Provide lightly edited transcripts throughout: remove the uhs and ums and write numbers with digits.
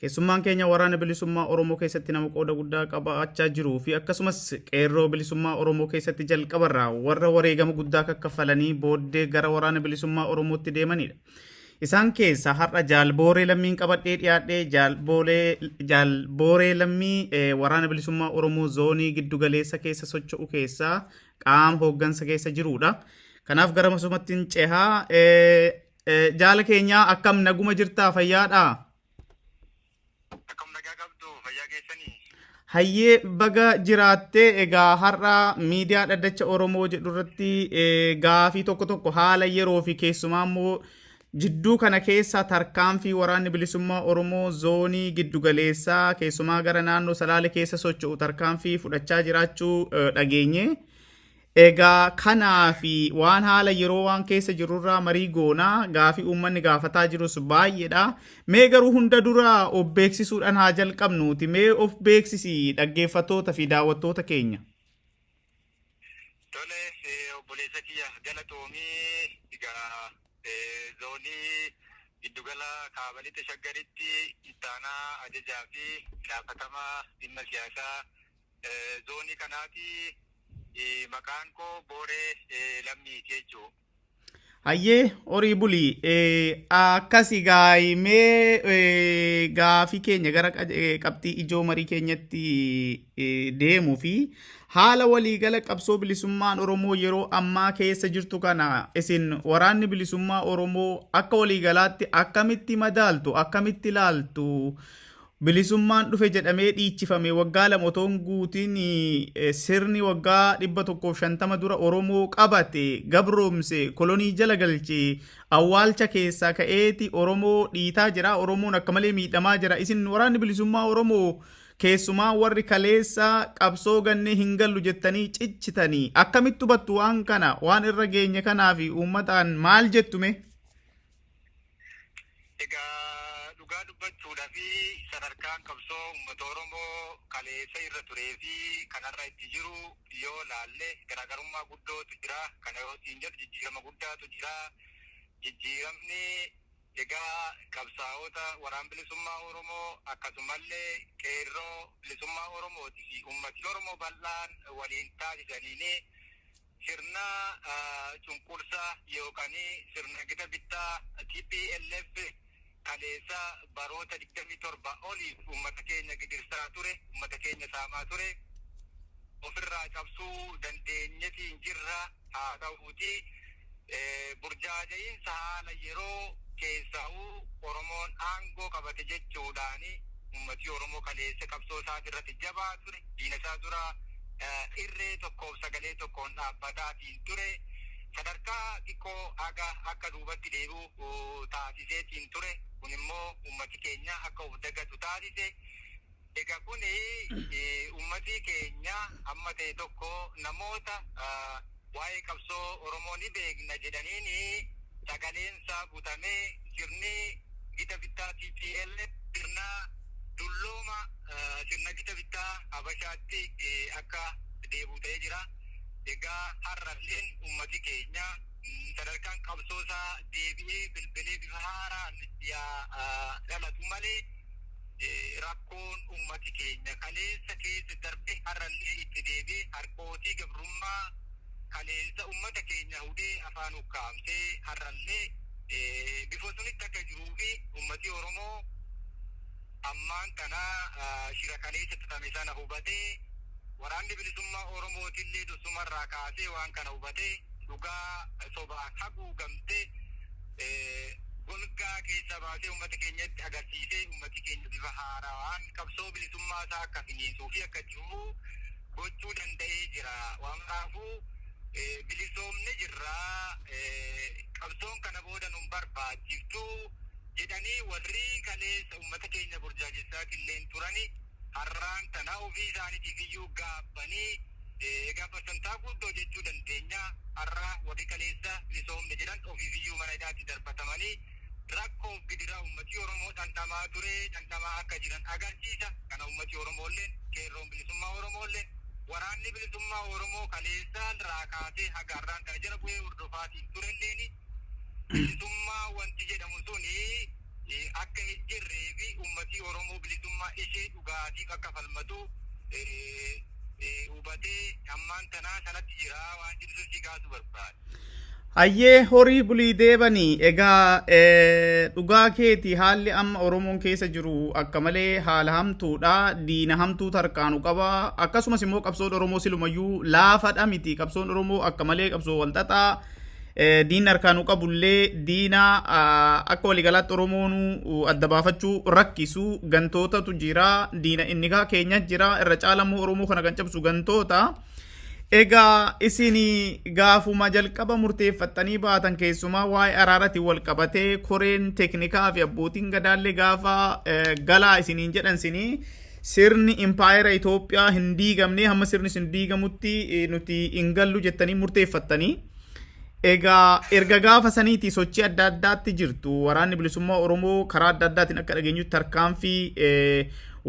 Keessummaan keenya Waraana Bilisummaa Oromoo keessatti nama qooda guddaa qabaachaa jiruu fi akkasumas Qeerroo Bilisummaa Oromoo keessatti jalqabarraa warra wareegama guddaa kakkafalanii booddee gara Waraana Bilisummaa Oromootti deemanidha. Isaan keessaa har'a Jaal Booree Lammiin qabadhee dhiyaadhee Jaal Boolee Jaal Booree Lammii Waraana Bilisummaa Oromoo zoonii giddugaleessa keessa socho'u keessaa qaama hooggansa keessa jirudha. Kanaaf gara masumatti hin cehaa. Jaala keenyaa akkam naguma jirtaa fayyaadhaa? Akkam nagaa qabdu fayyaa keessanii? Hayyee baga jiraattee egaa har'a miidiyaa dhaddacha Oromoo jedhu irratti gaafii tokko tokko haala yeroo fi keessumaa immoo jidduu kana keessa tarkaanfii waraanni bilisummaa Oromoo zoonii giddugaleessaa keessumaa gara naannoo Salaale keessa socho'u tarkaanfii fudhachaa jiraachuu dhageenye. Egaa kanaa fi waan haala yeroo waan keessa jirurraa marii goonaa gaafii uummanni gaafataa jirus baay'eedha. Mee garuu hunda dura of beeksisuudhaan haa jalqabnuuti. Mee of beeksisi dhaggeeffattoota fi daawwattoota keenya. Tole obboleessa kiyya galatoomii egaa zoonii giddugala kaaba lixa shaggaritti ittaanaa ajajaa fi gaafatamaa dhimma siyaasaa zoonii kanaati. Maqaan koo Booree Lammiiti jechuudha. Hayyee horii bulii akkasi gaayimee gaafii keenya gara qabxii ijoo marii keenyatti deemuu fi haala waliigala qabsoo bilisummaan Oromoo yeroo ammaa keessa jirtu kana isin waraanni bilisummaa Oromoo akka waliigalaatti akkamitti madaaltu akkamitti ilaaltu Bilisummaan dhufe jedhamee dhiichifame waggaa 2 otoo hin guutin sirni waggaa 150 dura Oromoo qabate, gabroomse, kolonii jala galche awwaalcha keessaa ka'eeti Oromoo dhiitaa jira. Oromoon akka malee miidhamaa jira. Isin waraanni bilisummaa Oromoo keessumaa warri kaleessa qabsoo gannee hin gallu jettanii cichitanii akkamitti hubattu waan kana waan irra geenye kanaa fi uummataan maal jettu mee? Egaa dhugaa dubbachuudhaaf sadarkaan qabsoo uummata Oromoo kaleessa irra turee fi kanarra itti jiru yoo laalle garaagarummaa guddootu jira. Kana yoo siin jedhu jijjiirama guddaatu jira. Jijjiiramni egaa qabsaa'ota waraan bilisummaa Oromoo akkasumallee qeerroo bilisummaa Oromootii fi uummati Oromoo bal'aan waliin taasisaniin sirna cunqursaa yookaan sirna gita bittaa tplf kaleessa baroota 27 oliif uummata keenya gidirsaa ture, uummata keenya saamaa ture ofirraa cabsuu dandeenyetiin jirra. Haa ta'uutii burjaaja'iinsa haala yeroo keessaa'uu Oromoon aangoo qabate jechuudhaan uummati Oromoo kaleessa qabsoo isaati irratti jabaa ture, diina isaa dura irree tokkoof sagalee tokkoon dhaabbataatiin ture, sadarkaa xiqqoo haga akka duubatti deebi'u taasiseetiin ture. Kun immoo uummati keenya akka of dagatu taasise. Egaa kun uummati keenya amma ta'e tokko namoota waa'ee qabsoo Oromoo ni beekna jedhaniin sagaleensaa butamee sirni gita bittaa TPLF sirna dullooma sirna gita bittaa Habashaatti akka deebi'u ta'ee jira. Egaa har'alleen uummati keenya sadarkaan qabsoo isaa deebi'ee bilbilee bifa haaraan yaa dhalatu malee rakkoon uummati keenya kaleessa keessa darbe har'allee itti deebi'ee harqootii gabrummaa kaleessa uummata keenya hudhee afaan ukkaamsee har'allee bifa sunitti akka jiruu fi uummati Oromoo ammaan kana shira kaleessa xaxame sana hubatee waraanni bilisummaa Oromootillee dursumarraa kaasee waan kana hubatee dhugaa sobaan haguugamte golgaa keessaa baasee uummata keenyatti agarsiisee uummati keenya bifa haarawaan qabsoo bilisummaa isaa akka finiinsuu fi akka itti fufu gochuu danda'ee jira. Waan kanaafuu bilisoomne jirra qabsoon kana booda nun barbaachiftu jedhanii warri kaleessa uummata keenya burjaajessaa illeen turani har'aan tana ofii isaaniitiif iyyuu gaabbanii egaa parsantaa guutuu jechuu dandeenya har'a warri kaleessa bilisoomne jedhan ofiif iyyuu mana hidhaatti darbatamanii rakkoof gidiraa uummatii Oromoo dhandhamaa ture dhandhamaa akka jiran agarsiisa. Kana uummatii Oromoolleen qeerroon bilisummaa Oromoolleen waraanni bilisummaa Oromoo kaleessa irraa kaasee haga har'aan kana jala bu'ee hordofaatiin turelleen bilisummaa wanti jedhamu suni akka hin jirree fi uummatii Oromoo bilisummaa ishee dhugaatiif akka falmatu hubatee ammaan tanaa sanatti jira waan jiru si kaasu barbaada. Hayyee, horii bulii deebanii. Egaa dhugaa keeti, haalli amma Oromoon keessa jiru akka malee haala hamtuudha. Diina hamtuu tarkaanu qaba. Akkasumas immoo qabsoon Oromoo silumayyuu laafadha miti. Qabsoon Oromoo akka malee qabsoo walxaxaa. Diinni harkaanuu qabullee diina akka waliigalaatti Oromoon adda baafachuu rakkisu gantootatu jira. Diina inni kaa keenya jira. Irra caalammoo Oromoo kana kan cabsu gantoota. Egaa isin gaafuma jalqaba murteeffattanii baatan, keessumaa waa'ee araaraatiin wal qabatee koreen teeknikaa fi abbootiin gadaallee gaafa galaa isiniin jedhan, sinii sirni impaayera Itoophiyaa hin diigamne, hamma sirni sun diigamutti nuti hin gallu jettanii murteeffattanii. Egaa erga gaafa saniiti sochii adda addaatti jirtu. Waraanni bilisummaa Oromoo karaa adda addaatiin akka dhageenyutti tarkaanfii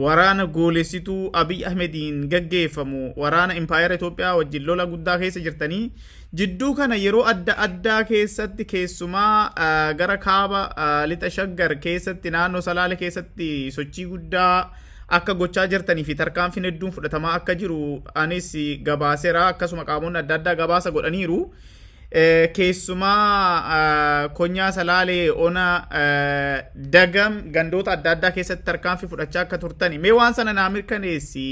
waraana goolessituu Abiy Ahmediin gaggeeffamu, waraana impaayera Itoophiyaa wajjin lola guddaa keessa jirtanii. Jidduu kana yeroo adda addaa keessatti, keessumaa gara kaaba lixa Shaggar keessatti, naannoo Salaale keessatti sochii guddaa akka gochaa jirtanii fi tarkaanfiin hedduun fudhatamaa akka jiru anis gabaaseera, akkasuma qaamonni adda addaa gabaasa godhaniiru. Keessumaa konyaa Salaalee, ona Dagam, gandoota adda addaa keessatti tarkaanfii fudhachaa akka turtani. Mee waan sana naa mirkaneessi.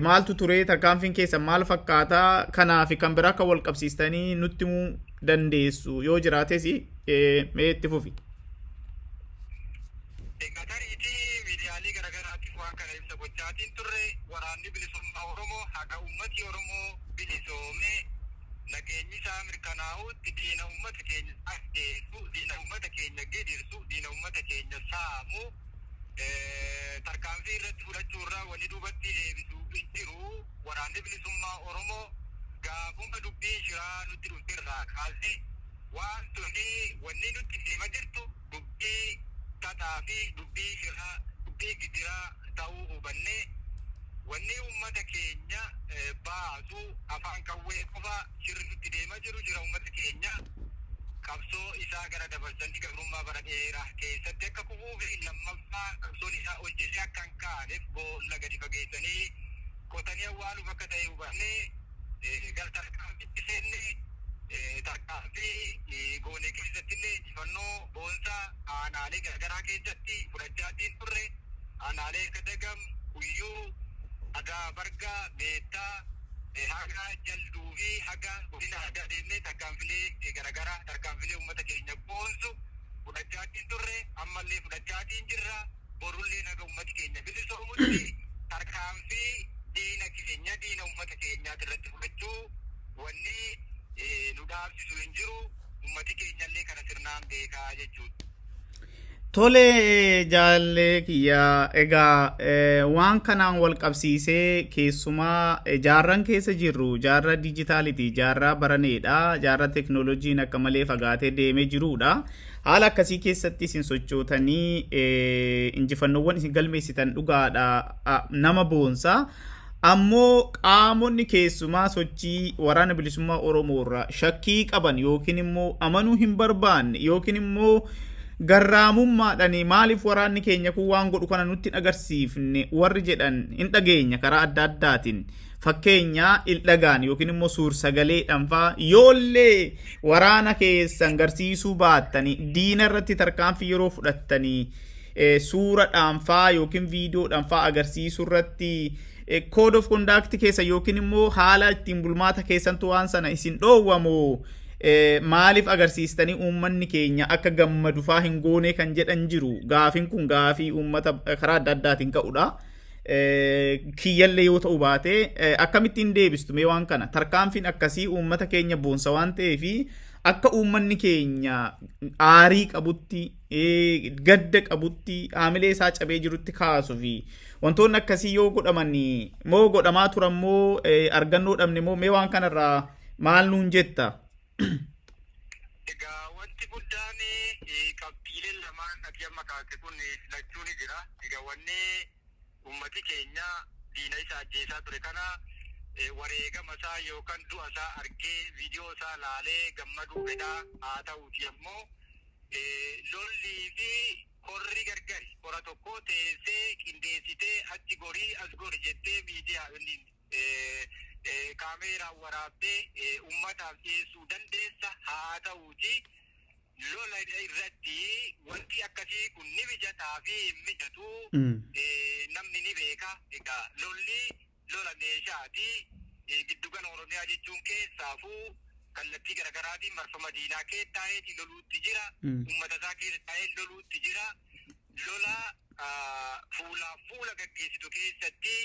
Maaltu ture? Tarkaanfiin keessan maal fakkaata? Kanaa fi kan biraa akka wal qabsiistanii nutti himuu dandeessu yoo jiraates, mee itti fufi. Egaa tariitii miidiyaalee garaagaraatiif waan kana ibsa gochaatiin turre. Waraanni bilisummaa Oromoo haga uummati Oromoo bilisoomee nageenyi isaa mirkanaa'utti diina uummata keenya ajjeesu, diina uummata keenya gidirsu, diina uummata keenya saamu tarkaanfii irratti fudhachuu irraa wanni duubatti deebisu hin jiru. Waraanni bilisummaa Oromoo gaafuma dubbii shiraa nutti dhufte irraa kaasee waan tuni wanni nutti deema jirtu dubbii xaxaa fi dubbii shiraa, dubbii gidiraa ta'uu hubannee, wanni uummata keenya baasu afaan qawwee qofa. Shirri nutti deema jiru jira uummata keenya qabsoo isaa gara dabarsanii gabrummaa bara dheeraa keessatti akka kufuu fi lammaffaa qabsoon isaa hojjetee akka hin kaaneef boolla gadi fageessanii qotanii awwaaluuf akka ta'e hubannee gara tarkaanfiitti seenne. Tarkaanfii goone keessatti illee injifannoo boonsaa aanaalee garaagaraa keessatti fudhachaatiin turre. Aanaalee akka Dagam, Kuyyuu, Adaa Bargaa, Meettaa, haga Jalduu fi haga godina addaa deemnee tarkaanfilee garaagaraa, tarkaanfilee uummata keenya boonsu fudhachaatiin turre. Ammallee fudhachaatiin jirra. Borullee haga uummati keenya bilisoomutti tarkaanfii diina keenya, diina uummata keenyaati irratti fudhachuu wanni nu dhaabsisu hin jiru. Uummati keenyallee kana sirnaan beekaa jechuudha. Tole, jaallee kiyya, egaa waan kanaan wal qabsiisee, keessumaa jaarran keessa jirru jaarraa dijitaaliti, jaarraa baraneedha, jaarraa teknooloojiin akka malee fagaatee deemee jiruudha. Haala akkasii keessatti isin sochootanii injifannoowwan isin galmeessitan dhugaadha nama boonsa. Ammoo qaamonni keessumaa sochii waraana bilisummaa Oromoo irraa shakkii qaban yookiin immoo amanuu hin barbaanne yookiin immoo garraamummaadhaan maaliif waraanni keenya kun waan godhu kana nutti hin agarsiifne warri jedhan hin dhageenya karaa adda addaatiin. Fakkeenya ildhagaan yookiin immoo suur sagaleedhaan faa yoollee waraana keessan garsiisuu baattanii, diina irratti tarkaanfii yeroo fudhattanii suuraadhaan faa yookiin viidiyoodhaan faa agarsiisuu irratti code of conduct keessa yookiin immoo haala ittiin bulmaata keessantu waan sana isin dhoowwamoo, maaliif agarsiistanii uummanni keenya akka gammadu faa hin goone kan jedhan jiru. Gaafiin kun gaafii uummata karaa adda addaatiin ka'udha. Kiyyallee yoo ta'u baate, akkamittiin deebistu mee waan kana? Tarkaanfiin akkasii uummata keenya boonsa waan ta'eefi, akka uummanni keenya aarii qabutti, gadda qabutti, haamilee isaa cabee jirutti kaasuu fi wantoonni akkasii yoo godhaman moo godhamaa turan moo argannoo dhabne moo, mee waan kanarraa maal nuun jetta? Egaa wanti guddaan qabxiileen lamaan ati amma kaase kun lachuu ni jira. Egaa wanni ummati keenya diina isa ajjeesaa ture kana wareegama isaa yookaan du'a isaa argee, viidiyoo isaa laalee gammaduu fedhaa. Haa ta'uuti ammoo lollii fi korri gargari. Kora tokko teessee qindeessitee Obsitee achi gorii as gori jettee miidiyaa kaameeraan waraabdee uummataaf dhiyeessuu dandeessa. Haa ta'uuti, lola irratti wanti akkasii kun ni mijataa fi hin mijatu namni ni beeka. Egaa lolli lola meeshaati. Giddugala Oromiyaa jechuun keessaafuu kallattii garaagaraatiin marfama diinaa keessa taa'eeti loluutti jira. Uummata isaa keessa taa'ee loluutti jira. Lola fuulaaf fuula gaggeessitu keessatti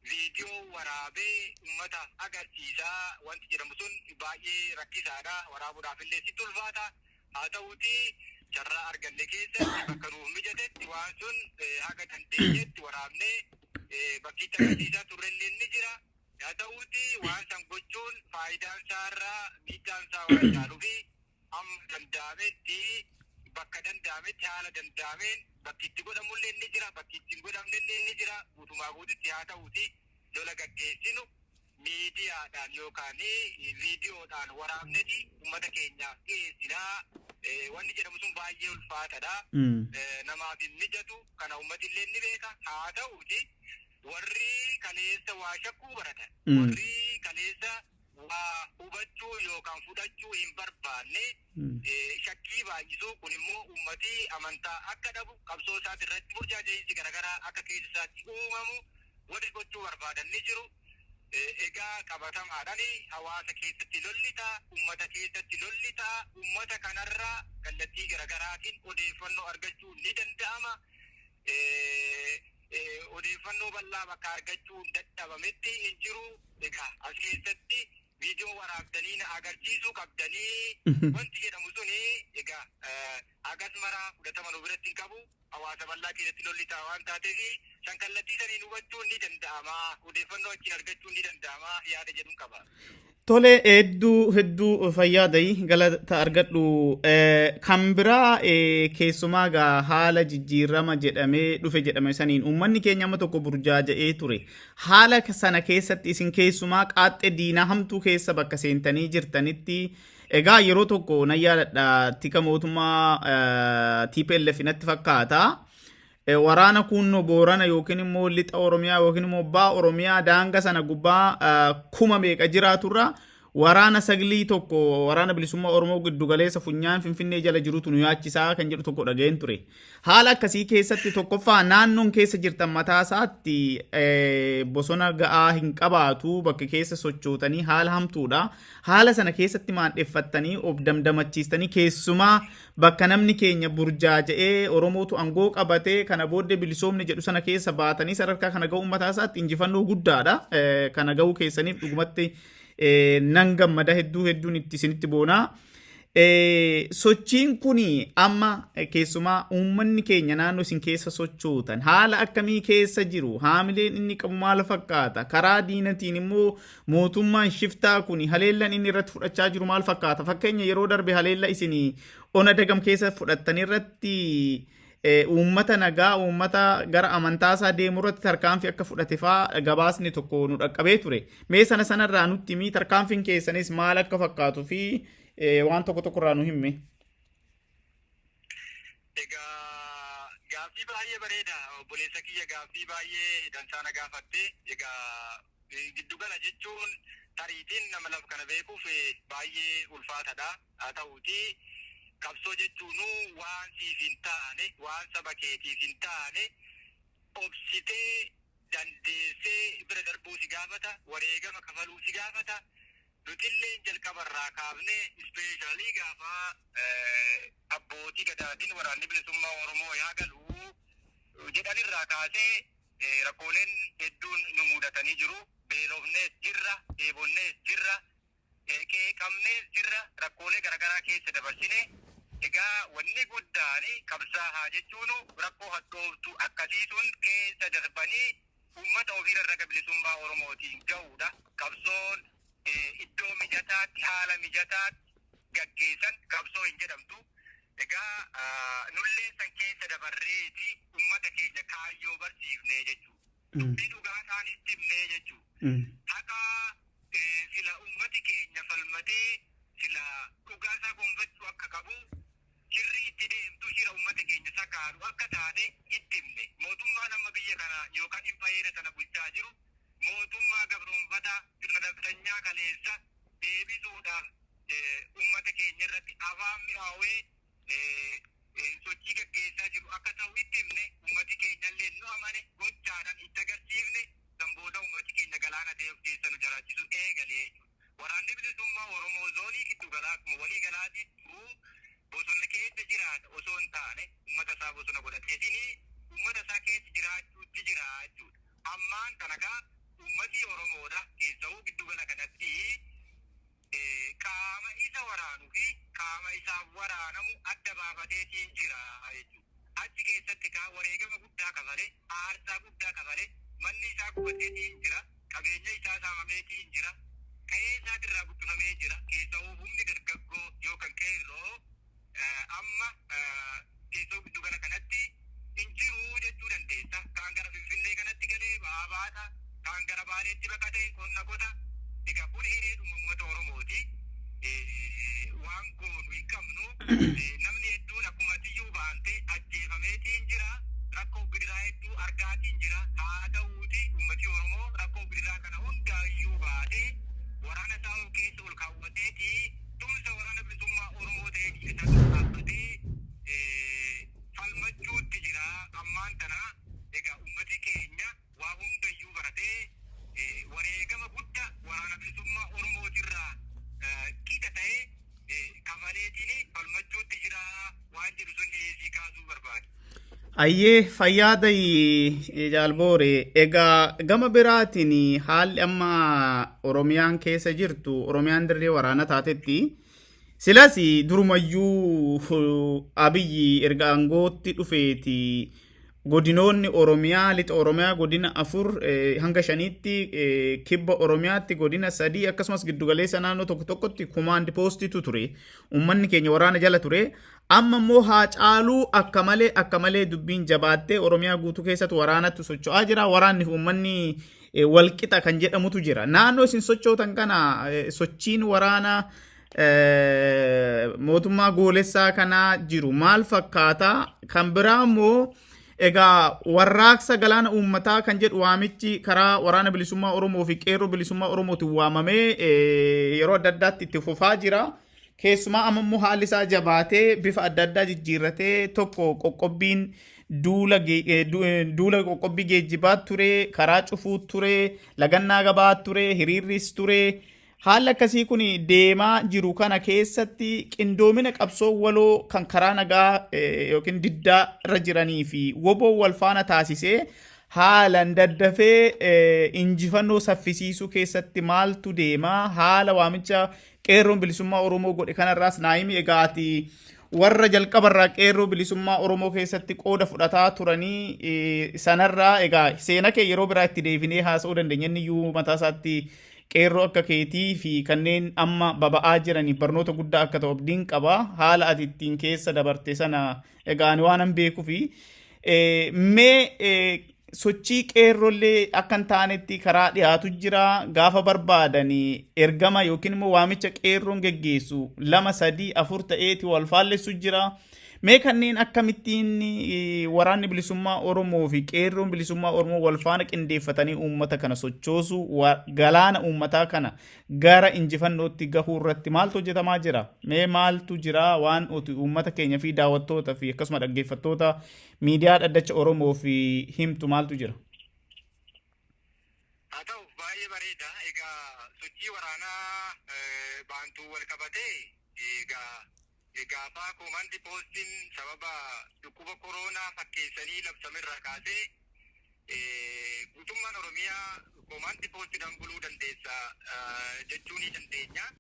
viidiyoo waraabee uummata agarsiisaa wanti jedhamu sun baay'ee rakkisaadha. Waraabuudhaaf illee sitti ulfaata. Haa ta'uuti, carraa arganne keessatti bakka nuuf mijatetti waan sun haga dandeenyetti waraabnee bakkicha agarsiisaa turrellee ni jira. Haa ta'uuti, waan san gochuun faayidaan isaarraa miidhaan isaa waan caaluu fi amma danda'ametti, bakka danda'ametti, haala danda'ameen bakki itti godhamullee ni jira, bakki itti hin godhamnellee ni jira. Guutumaa guututti, haa ta'uuti, lola gaggeessinu miidiyaadhaan yookaan viidiyoodhaan waraabneti uummata keenyaaf dhiyeessinaa wanni jedhamu sun baay'ee ulfaatadha. Namaaf hin mijatu, kana uummati illee ni beeka. Haa ta'uuti, warri kaleessa waa shakkuu baratan, warri kaleessa waa hubachuu yookaan fudhachuu hin barbaanne shakkii baay'isuu, kun immoo uummatii amantaa akka dhabu, qabsoo isaati irratti burjaaja'iinsi garaagaraa akka keessa isaatti uumamu warri gochuu barbaadan ni jiru. Egaa qabatamaadhaan hawaasa keessatti lolli ta'a, uummata keessatti lolli ta'a, uummata kanarraa kallattii garaagaraatiin odeeffannoo argachuu ni danda'ama. Odeeffannoo bal'aa bakka argachuu dadhabametti hin jiru. Egaa as keessatti viidiyoo waraabdanii na agarsiisuu qabdanii wanti jedhamu suni egaa agas maraa fudhatama nu biratti hin qabu. Hawaasa bal'aa keessatti lolli ta'a waan taateef, san kallattii saniin hubachuun ni danda'ama. Odeeffannoo achiin argachuun ni danda'ama yaada jedhuun qaba. Tole, hedduu hedduu fayyaadayi, galata argadhu. Kan biraa, keessumaa gaa haala jijjiirama jedhamee dhufe jedhame saniin uummanni keenya amma tokko burjaaja'ee ture. Haala sana keessatti isin keessumaa qaaxxee diinaa hamtuu keessa bakka seentanii jirtanitti, egaa yeroo tokko nan yaadadha, tika mootummaa TPLF natti fakkaata. Waraana kunnoo Boorana yookiin immoo lixa Oromiyaa yookiin immoo ba'a Oromiyaa daanga sana gubbaa kuma meeqa jiraaturra waraana saglii tokko waraana bilisummaa Oromoo giddugaleessa funyaan Finfinnee jala jirutu nu yaachisaa kan jedhu tokko dhageen ture. Haala akkasii keessatti, tokkoffaa, naannoon keessa jirtan mataa isaatti bosona ga'aa hin qabaatu, bakka keessa sochootanii haala hamtuudha. Haala sana keessatti maandheffattanii of damdamachiistanii, keessumaa bakka namni keenya burjaaja'ee Oromootu aangoo qabatee kana booddee bilisoomni jedhu sana keessa baatanii sadarkaa kana ga'uu mataa isaatti injifannoo guddaadha. Kana ga'uu keessaniif dhugumatti nan gammada, hedduu hedduun itti isinitti boonaa. Sochiin kun amma keessumaa uummanni keenya naannoo isin keessa sochootan haala akkamii keessa jiru? Haamileen inni qabu maal fakkaata? Karaa diinatiin immoo mootummaan shiftaa kun haleellan inni irratti fudhachaa jiru maal fakkaata? Fakkeenya, yeroo darbe haleella isin ona Dagam keessa fudhattan irratti uummata nagaa, uummata gara amantaasaa deemu irratti tarkaanfii akka fudhate faa gabaasni tokko nu dhaqqabee ture. Mee sana sanarraa nutti himi, tarkaanfiin keessanis maal akka fakkaatuu fi waan tokko tokko irraa nu himi. Egaa gaaffii baay'ee bareeda, obboleessa kiyya, gaaffii baay'ee dansaa na gaafatte. Egaa giddugala jechuun tariitiin nama lafa kana beekuuf baay'ee ulfaatadha. Haa ta'uuti, qabsoo jechuun waan siif hin taane, waan saba keetiif hin taane obsitee dandeessee bira darbuu si gaafata, wareegama kafaluu si gaafata. Nutillee jalqabarraa kaafne, especially gaafa abbootii gadaatiin waraanni bilisummaa Oromoo yaa galuu jedhanirraa kaasee rakkooleen hedduun nu mudatanii jiru. Beelofnees jirra, dheebonnees jirra, qeeqamnees jirra, rakkoolee garaagaraa keessa dabarsine. Egaa wanni guddaan qabsaa'aa jechuun rakkoo hadhooftu akkasii sun keessa darbanii uummata ofii rarraga bilisummaa Oromootiin ga'uudha. Qabsoon iddoo mijataatti, haala mijataatti gaggeessan qabsoo hin jedhamtu. Egaa nullee san keessa dabarreeti uummata keenya kaayyoo barsiifnee jechuudha. Dubbii dhugaa isaanitti himnee jechuudha. Haqa sila uummati keenya falmatee sila dhugaa isaa gonfachuu akka qabu, shirri itti deemtu shira uummata keenya sakaalu akka taate itti himne. Mootummaan amma biyya kana yookaan impayeera tana bulchaa jiru mootummaa gabroonfataa sirna dabtanyaa kaleessa deebisuudhaaf uummata keenya irratti afaan mi'aawee sochii gaggeessaa jiru akka ta'u itti himne. Uummati keenya illee nu amane, gochaadhaan itti agarsiifne. Kan booda uummati keenya galaana ta'e of keessa nu jalaachisu eegalee jechuudha. Waraanni Bilisummaa Oromoo zoonii giddu galaa akkuma walii galaatitti bosona keessa jiraata osoo hin taane, uummata isaa bosona godhateetiin uummata isaa keessa jiraachuutti jira jechuudha. Ammaan kana gaa uummati Oromoodha keessa'uu giddu gala kanatti qaama isa waraanuu fi qaama isaaf waraanamu adda baafateetiin jira jechuudha. Achi keessatti kaa wareegama guddaa kafale, aarsaa guddaa kafale, manni isaa gubateetiin jira, qabeenya isaa saamameetiin jira, qe'ee isaatirraa buqqifamee jira. Keessa'uu humni dargaggoo yookaan qeerroo amma keessa'uu giddu gala kanatti hin jiru jechuu dandeessa. Kaan gara Finfinnee kanatti galee ba'aa baata, kaan gara Baaleetti baqatee qonna qota. Egaa kun hireedhuma uummata Oromooti. Waan goonu hin qabnu. Namni hedduun akkuma tiyyuu baante ajjeefameetiin jira. Rakkoo gidiraa hedduu argaatiin jira. Haa ta'uuti uummati Oromoo rakkoo gidiraa kana hundaayyuu baatee waraana isaa of keessa ol kaawwateeti tumsa Waraana Bilisummaa Oromoo ta'ee isa dhaabbatee falmachuutti jira. Ammaan tana egaa uummati keenya waa hundayyuu baratee wareegama guddaa Waraana Bilisummaa Oromootirraa qixa ta'ee kafaleetiin falmachuutti jira waan jedhu sun dhiyeessii kaasuu barbaade. Ayyee, fayyaada jaalboore. Egaa gama biraatiin haalli amma Oromiyaan keessa jirtu, Oromiyaan dirree waraana taatetti. Silas durumayyuu Abiyyi erga aangootti dhufeeti godinoonni Oromiyaa, lixa Oromiyaa godina 4 hanga 5tti, kibba Oromiyaatti godina 3, akkasumas giddugaleessa naannoo tokko tokkotti command postiitu ture. Uummanni keenya waraana jala ture. Amma immoo haa caaluu akka malee dubbiin jabaattee Oromiyaa guutuu keessatti waraanatu socho'aa jira. Waraanni fi uummanni walqixa kan jedhamutu jira. Naannoo isin sochootan kana sochiin waraana mootummaa goolessaa kanaa jiru maal fakkaata? Kan biraa immoo egaa warraaqsa galaana uummataa kan jedhu waamichi karaa Waraana Bilisummaa Oromoo fi Qeerroo Bilisummaa Oromootiin waamamee yeroo adda addaatti itti fufaa jira. Keessumaa amma immoo haalli isaa jabaatee bifa adda addaa jijjiirratee, tokko qoqqobbiin duula qoqqobbii geejjibaa ture, karaa cufuu ture, lagannaa gabaa ture, hiriirris ture. Haalli akkasii kun deemaa jiru kana keessatti qindoomina qabsoo waloo kan karaa nagaa yookiin diddaa irra jiranii fi woboo wal faana taasisee haalaan daddafee injifannoo saffisiisuu keessatti maaltu deemaa? Haala waamicha Qeerroon Bilisummaa Oromoo godhe kanarraas naayimi. Egaa ati warra jalqabarraa Qeerroo Bilisummaa Oromoo keessatti qooda fudhataa turanii sanarraa, egaa seena kee yeroo biraa itti deebinee haasa'uu dandeenya, inni iyyuu mataa isaatti qeerroo akka keetii fi kanneen amma baba'aa jiraniif barnoota guddaa akka ta'u abdiin qaba. Haala ati ittiin keessa dabarte sana egaa ani waanan beekuufi mee sochii qeerrollee akka hin taanetti karaa dhiyaatu jira. Gaafa barbaadanii ergama yookiin immoo waamicha qeerroon geggeessu lama, sadii, afur ta'eeti wal faallessu jira. Mee kanneen akkamittiin Waraanni Bilisummaa Oromoo fi Qeerroon Bilisummaa Oromoo wal faana qindeeffatanii uummata kana sochoosu, galaana uummataa kana gara injifannootti gahuu irratti maaltu hojjetamaa jira? Mee maaltu jira waan uti uummata keenya fi daawwattoota fi akkasuma dhaggeeffattoota miidiyaa Dhaddacha Oromoo fi himtu maaltu jira? Haa ta'u, baay'ee bareeda. Egaa sochii waraanaa baantuu wal qabatee egaa gaafa command postiin sababa dhukkuba koronaa fakkeessanii labsamerraa kaasee guutummaan Oromiyaa command postiidhaan buluu dandeessa jechuu ni dandeenya.